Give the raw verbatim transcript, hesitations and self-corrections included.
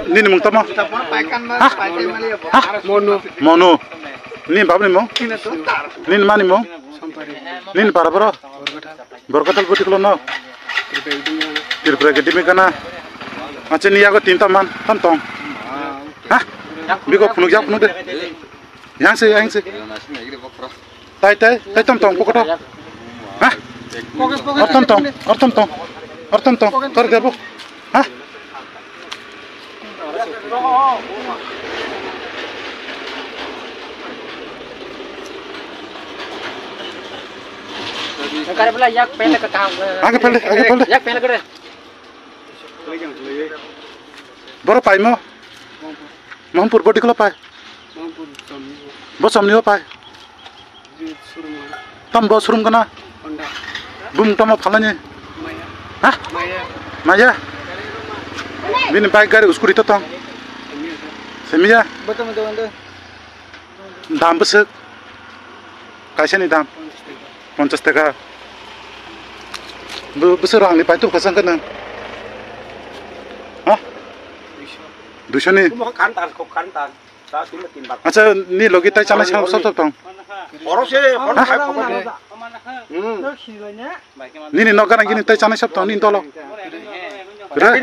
Nini mung tamo? Ha? Ha? Monu. Monu. Nini babni mung? Nini mani mung? Nini para boro? Borkatal boti kolo no? Tripura Academy kana? Acha ni yago tin tam man, tam tong. Ha? Biko phunuk jak phunuk de. Yang se, yang se. Tai, tai, tai tom tong, pokoto. Ha? Or tom tong, or tom tong. Or tom tong, kar gabo. Ha? Kare bela yak pele ka kaham. Age pele, age pele. Yak pele kare. Boro paimo? Mohampurboti kolo pai. Bo somni o pai. Tam bo surum kana. Bum tamo phalani. Ha? Maya. Bini bike gari scooty to tong. Semiya. Dam bwswk? Kaisani dam? Ponchas taka. Bo-, bwswk rangni paitub kha sangkha nang? Ha? Duiso ni? Acha, ni logi tai chanai sab sab tong. Nini nok gana gini tai chanai sab tong, nini tolo. Re?